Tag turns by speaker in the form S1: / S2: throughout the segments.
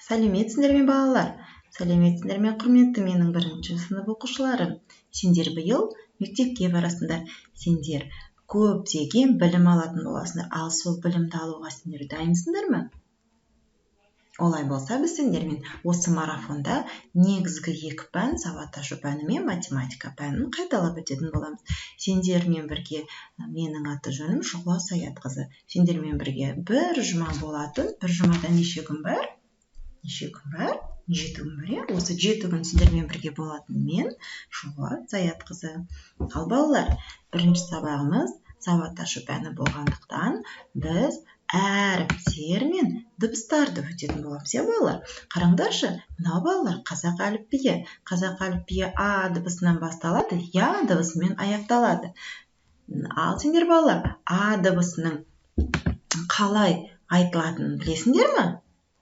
S1: Сәлеметсіңдер ме, балалар? Сәлеметсіңдер ме, құрметті менің бірінші сынып оқушыларым? Сендер биыл мектепке барасыңдар. Сендер көптеген білім алатын боласыңдар. Ал сол білімді алуға сендер дайынсыңдар ма? Олай болса, біз сендермен осы марафонда негізгі екі пән, сауат ашу пәні мен математика пәнін қайталап өтетін боламыз. Сендермен бірге менің аты жөнім Шұғыла Саятқызы. Сендермен бірге бір жұма болатын. Бір жұмада неше күн бар? Неше күн бар? 7 күн бар, иә? Осы 7 күн сендермен бірге болатын мен Шұғыла Саятқызы. Ал балалар, бірінші сабағымыз сауат ашу пәні болғандықтан біз әріптер мен дыбыстарды өтетін боламыз, иә, балалар? Қараңдаршы, мынау балалар қазақ әліпбиі. Қазақ әліпбиі А дыбысынан басталады, Я дыбысымен аяқталады. Ал сендер, балалар, А дыбысының қалай айтылатынын білесіңдер ме?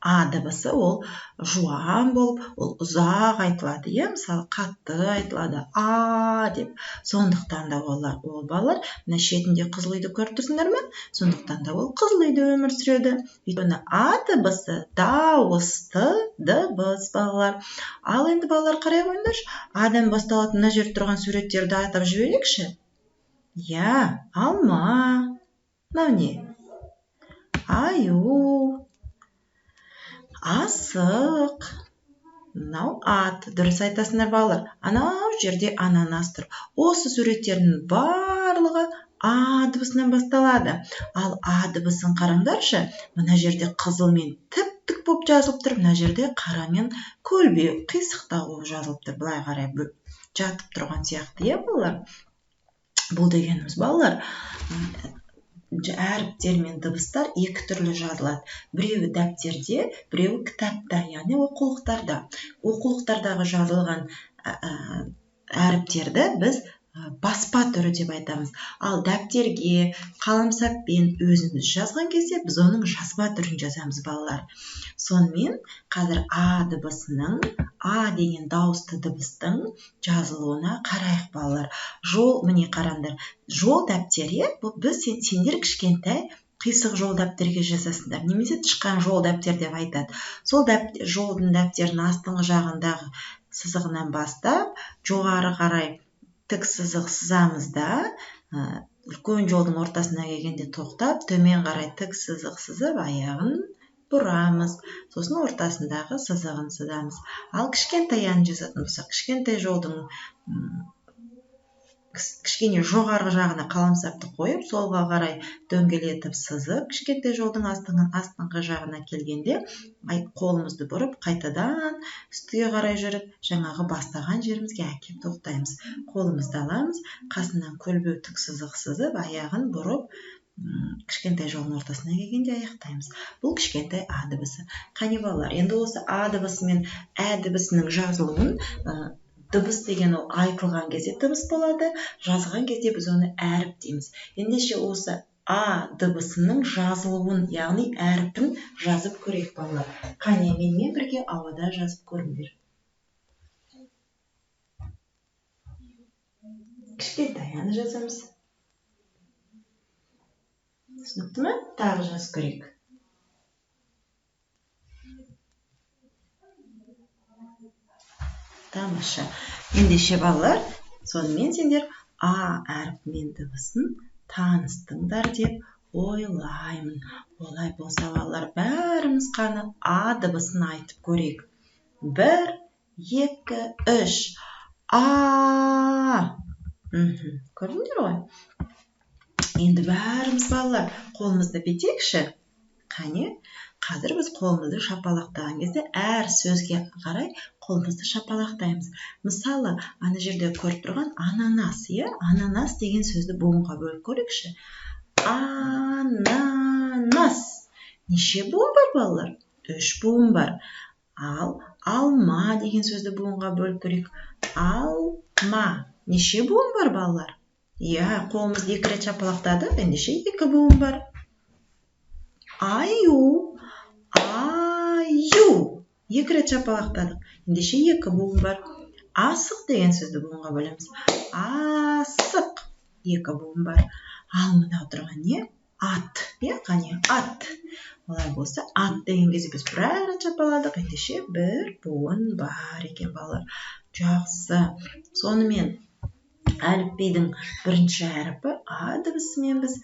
S1: А дыбысы ол жуан болып, ол ұзақ айтылады, иә, мысалы қатты айтылады, А деп. Сондықтан да ол балалар мына шетінде қызыл үйді көріп тұрсыңдар ма? Сондықтан да ол қызыл үйде өмір сүреді. Өйткені А дыбысы дауысты дыбыс, балалар. Ал енді балалар қарай қойыңдаршы, А-дан басталатын мына жерде тұрған суреттерді атап жіберейікші. Иә, алма. Мынау не? Аю. Асық. Мынау ат. Дұрыс айтасыңдар, балалар. Анау жерде ананас тұр. Осы суреттердің барлығы А дыбысынан басталады. Ал А дыбысын қараңдаршы, мына жерде қызылмен тіп-тік болып жазылып тұр, мына жерде қарамен көлбеу, қисықтау болып жазылып тұр. Былай қарай жатып тұрған сияқты, иә, балалар? Бұл дегеніміз, балалар, әріптер мен дыбыстар екі түрлі жазылады. Біреуі дәптерде, біреуі кітапта, яғни оқулықтарда. Оқулықтардағы жазылған әріптерді біз баспа түрі деп айтамыз. Ал дәптерге қаламсаппен өзіміз жазған кезде біз оның жазба түрін жазамыз, балалар. Сонымен қазір А дыбысының, А деген дауысты дыбыстың жазылуына қарайық, балалар. Жол, міне қараңдар, жол дәптері, бұл біз сендер кішкентай қисық жол дәптерге жазасыңдар, немесе тышқан жол дәптер деп айтады. Сол жолдың дәптерінің астыңғы жағындағы сызығынан бастап жоғары қарай тік сызық сызамыз да, үлкен жолдың ортасына келгенде тоқтап, төмен қарай тік сызық сызып, аяғын бұрамыз. Сосын ортасындағы сызығын сызамыз. Ал кішкентай ән жазатын болсақ, кішкентай жолдың кішкене жоғарғы жағына қаламсапты қойып, солға қарай дөңгелетіп сызып, кішкентай жолдың астыңғы жағына келгенде қолымызды бұрып, қайтадан үстіге қарай жүріп, жаңағы бастаған жерімізге әкеп тоқтаймыз. Қолымызды аламыз, қасынан көлбеу тік сызық сызып, аяғын бұрып, кішкентай жолдың ортасына келгенде аяқтаймыз. Бұл кішкентай А дыбысы. Қане балалар, енді осы А дыбысы мен Ә дыбысының жазылуын, дыбыс деген ол айтылған кезде дыбыс болады, жазған кезде біз оны әріп дейміз. Ендеше осы А дыбысының жазылуын, яғни әрпін жазып көрейік, балалар. Қане, менімен бірге ауада жазып көріңдер. Кішкентай Аны жазамыз. Түсінікті ме? Тағы жазып көрейік. Тамаша. Ендеше балалар, сонымен сендер А әрпімен дыбысын таныстыңдар деп ойлаймын. Олай болса, балалар, бәріміз қаны А дыбысын айтып көрейік. 1, 2, 3. А. Көрдіңдер ғой? Енді бәріміз, балалар, қолымызды бетекші. Қане, қазір біз қолымызды шапалақтаған кезде әр сөзге қарай қолымызды шапалақтаймыз. Мысалы, ана жерде көріп тұрған ананас, иә? Ананас деген сөзді буынға бөліп көрейікші. Ананас. Неше буын бар, балалар? 3 буын бар. Ал алма деген сөзді буынға бөліп көрейік. Алма. Неше буын бар, балалар? Иә, қолымызды 2 рет шапалақтадық, ендеше 2 буын бар. Аю. Аю. 2 рет шапалақтадық. Ендеше 2 буын бар. Асық деген сөзді буынға бөлеміз. Асық. 2 буын бар. Ал мынау тұрған не? Ат. Иә, қане, ат. Олай болса, ат деген кезде біз бір әрі шапаладық, ендеше бір буын бар екен, балалар. Жақсы. Сонымен әліпбидің бірінші әріпі А дыбысымен біз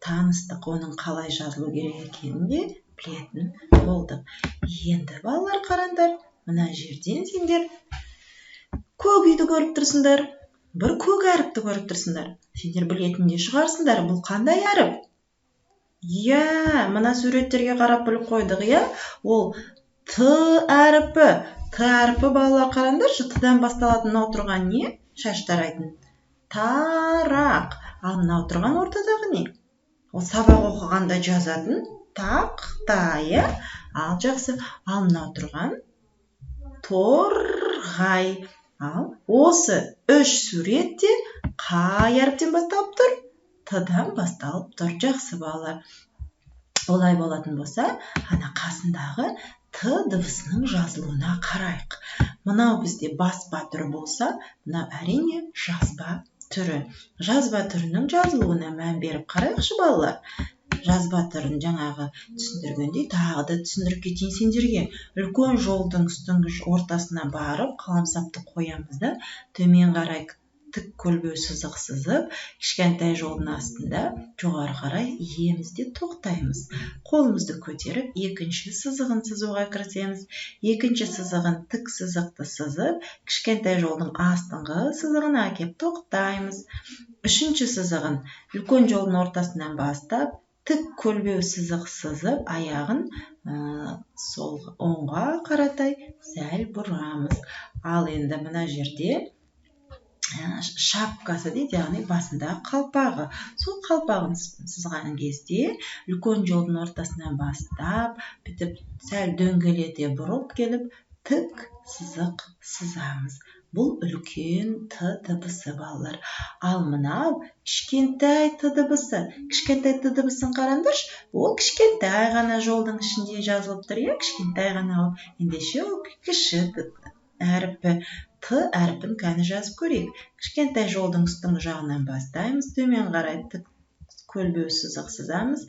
S1: таныстық, оның қалай жазылу керек екенін де білетін болдық. Енді, балалар, қараңдар, мына жерден сендер көк үйді көріп тұрсыңдар, бір көк әріпті көріп тұрсыңдар. Сендер білетін де шығарсыңдар, бұл қандай әріп? Иә, мына суреттерге қарап біліп қойдық, иә? Ол Т әріпі. Т әрпі, балалар, қараңдаршы, Т-дан басталатын мынау тұрған не? Шаш тарайтын тарақ. Ал мынау тұрған ортадағы не? Ол сабақ оқығанда жазатын тақта, иә? Ал жақсы. Ал мынау тұрған торғай. Ал осы үш сурет те қай әріптен басталып тұр? Т-дан басталып тұр. Жақсы, балалар. Олай болатын болса, ана қасындағы Т дыбысының жазылуына қарайық. Мынау бізде баспа түрі болса, мынау, әрине, жазба түрі. Жазба түрінің жазылуына мән беріп қарайықшы, балалар. Жазба түрін жаңағы түсіндіргендей, тағы да түсіндіріп кетейін сендерге. Үлкен жолдың үстіңгі ортасына барып, қаламсапты қоямыз да, төмен қарай тік көлбеу сызық сызып, кішкентай жолдың астында жоғары қарай иеміз де тоқтаймыз. Қолымызды көтеріп, екінші сызығын сызуға кірісеміз. Екінші сызығын тік сызықты сызып, кішкентай жолдың астыңғы сызығына әкеп тоқтаймыз. Үшінші сызығын үлкен жолдың ортасынан бастап, тік көлбеу сызық сызып, аяғын сол оңға қаратай сәл бұрамыз. Ал енді мына жерде шапкасы дейді, яғни басындағы қалпағы. Сол қалпағын сызған кезде үлкен жолдың ортасынан бастап, бүйтіп сәл дөңгелете бұрып келіп, тік сызық сызамыз. Бұл үлкен Т дыбысы, балалар. Ал мынау кішкентай Т дыбысы. Кішкентай Т дыбысын қараңдаршы, ол кішкентай ғана жолдың ішінде жазылып тұр, иә, кішкентай ғана. Ендеше ол кіші әріпі. Т әрпін кәні жазып көрейік. Кішкентай жолдың үстіңгі жағынан бастаймыз, төмен қарай тік көлбеу сызық сызамыз,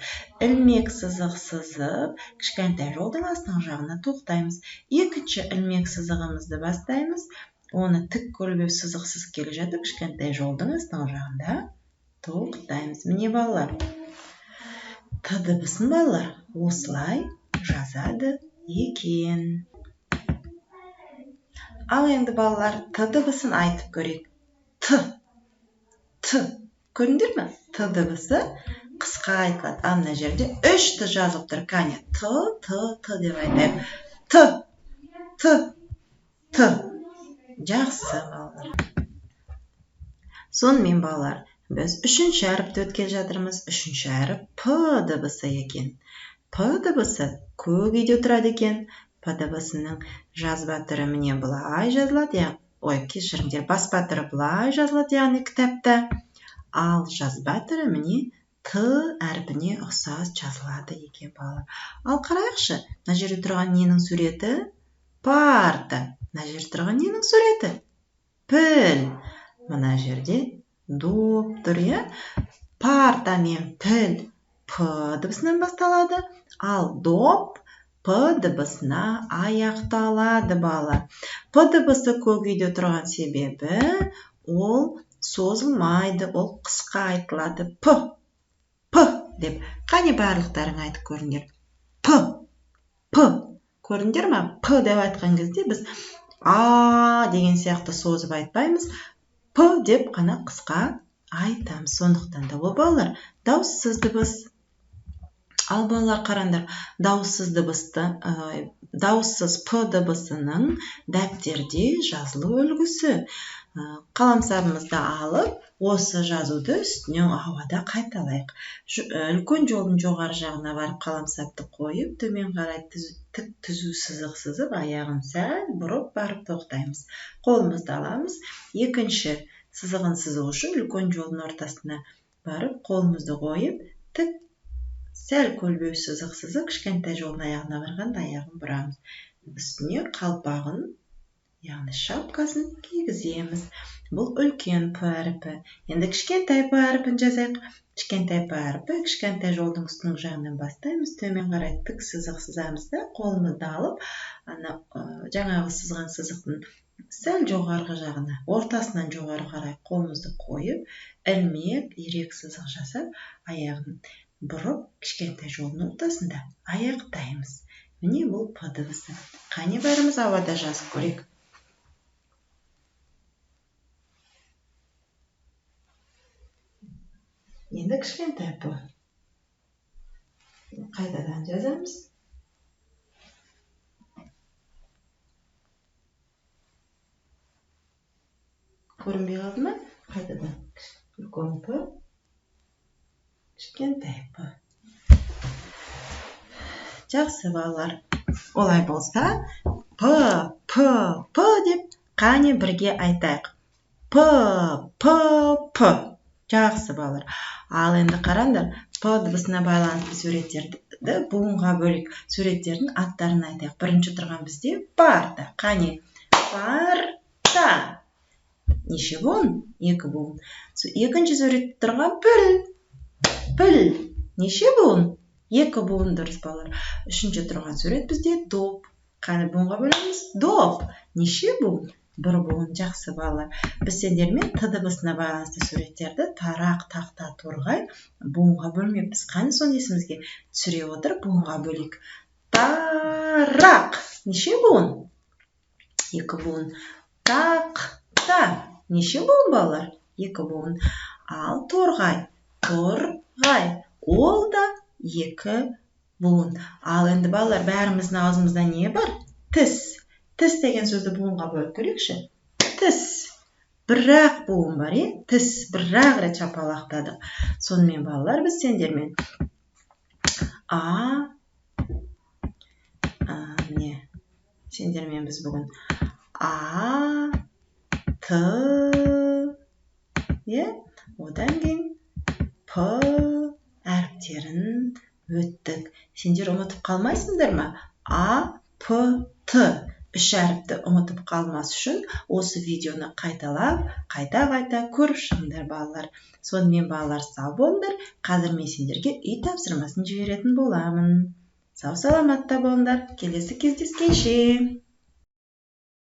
S1: ілмек сызық сызып, кішкентай жолдың астыңғы жағына тоқтаймыз. Екінші ілмек сызығымызды бастаймыз, оны тік көлбеу сызық сызып келе жатып, кішкентай жолдың астыңғы жағында тоқтаймыз. Міне, балалар, Т дыбысын, балалар, осылай жазады екен. Ал енді, балалар, Т дыбысын айтып көрейік. Т, Т. Көрдіңдер ме? Т дыбысы қысқа айтылады. Ал мына жерде үш Т жазылып тұр. Кәне, Т, Т, Т деп айтайық. Т, Т, Т. Жақсы, балалар. Сонымен, балалар, біз үшінші әріпті өткелі жатырмыз. Үшінші әріп П дыбысы екен. П дыбысы көк үйде тұрады екен. П дыбысының жазба түрі міне былай жазылады, ой, кешіріңдер, баспа түрі былай жазылады, яғни кітапта. Ал жазба түрі міне Т әрпіне ұқсас жазылады екен, балалар. Ал қарайықшы, мына жерде тұрған ненің суреті? Парта. Мына жерде тұрған ненің суреті? Піл. Мына жерде доп тұр, иә? Парта мен піл П дыбысынан басталады, ал доп П дыбысына аяқталады, балалар. П дыбысы көк үйде тұрған себебі ол созылмайды, ол қысқа айтылады. П, П деп. Қане, барлықтарың айтып көріңдер. П, П. Көрдіңдер ме? П деп айтқан кезде біз А деген сияқты созып айтпаймыз. П деп қана қысқа айтамыз. Сондықтан да ол, балалар, дауыссыз дыбыс. Ал, балалар, қараңдар, дауыссыз дыбысты, дауыссыз П дыбысының дәптерде жазылу үлгісі. Қаламсабымызды алып, осы жазуды үстінен ауада қайталайық. Үлкен жолдың жоғары жағына барып қаламсапты қойып, төмен қарай тік түзу сызық сызып, аяғын сәл бұрып барып тоқтаймыз. Қолымызды аламыз. Екінші сызығын сызу үшін үлкен жолдың ортасына барып, қолымызды қойып, тік сәл көлбеу сызық сызып, кішкентай жолдың аяғына барғанда аяғын бұрамыз. Үстіне қалпағын, Яғни шапкасын кигіземіз. Бұл үлкен П әрпі. Енді кішкентай П әрпін жазайық. Кішкентай П әрпі кішкентай жолдың үстіңгі жағынан бастаймыз, төмен қарай тік сызық сызамыз да, қолымызды алып, ана жаңағы сызған сызықтың сәл жоғарғы жағына, ортасынан жоғары қарай қолымызды қойып, ілмек, ирек сызық жасап, аяғын бұрып, кішкентай жолдың ортасында аяқтаймыз. Міне бұл П дыбысы. Қане бәріміз ауада жазып көрейік. Енді кішкентай П. Қайтадан жазамыз. Көрінбей қалды ма? Қайтадан үлкен П, кішкентай П. Жақсы балалар. Олай болса, П, П, П деп қане бірге айтайық. П, П, П. Жақсы балалар. Ал енді қараңдар, П дыбысына байланысты суреттерді буынға бөлейік. Суреттердің аттарын айтайық. Бірінші тұрған бізде парта. Қане, парта. Неше буын? 2 буын. Екінші суретте тұрған піл. Піл. Неше буын? 2 буын, дұрыс балалар. Үшінші тұрған сурет бізде доп. Қане буынға бөлеміз? Доп. Неше буын? 1 буын. Жақсы балалар. Біз сендермен Т дыбысына байланысты суреттерді тарақ, тақта, торғай буынға бөлмеппіз. Қане соны есімізге түсіре отырып буынға бөлейік. Тарақ. Неше буын? 2 буын. Тақта. Неше буын балалар? 2 буын. Ал торғай. Торғай. Ол да 2 буын. Ал енді балалар, бәріміздің аузымызда не бар? Тіс. Тіс деген сөзді буынға бөліп көрейікші. Тіс. Бір-ақ буын бар, е? Тіс. Бір-ақ рет шапалақтадық. Сонымен балалар, біз сендермен міне, сендермен біз бүгін А, Т, е? Одан кейін П әріптерін өттік. Сендер ұмытып қалмайсыңдар ма? А, П, Т. Үш әріпті ұмытып қалмас үшін осы видеоны қайталап, қайта-қайта көріп шығыңдар балалар. Сонымен балалар, сау болыңдар. Қазір мен сендерге үй тапсырмасын жіберетін боламын. Сау саламатта болыңдар. Келесі кездескенше.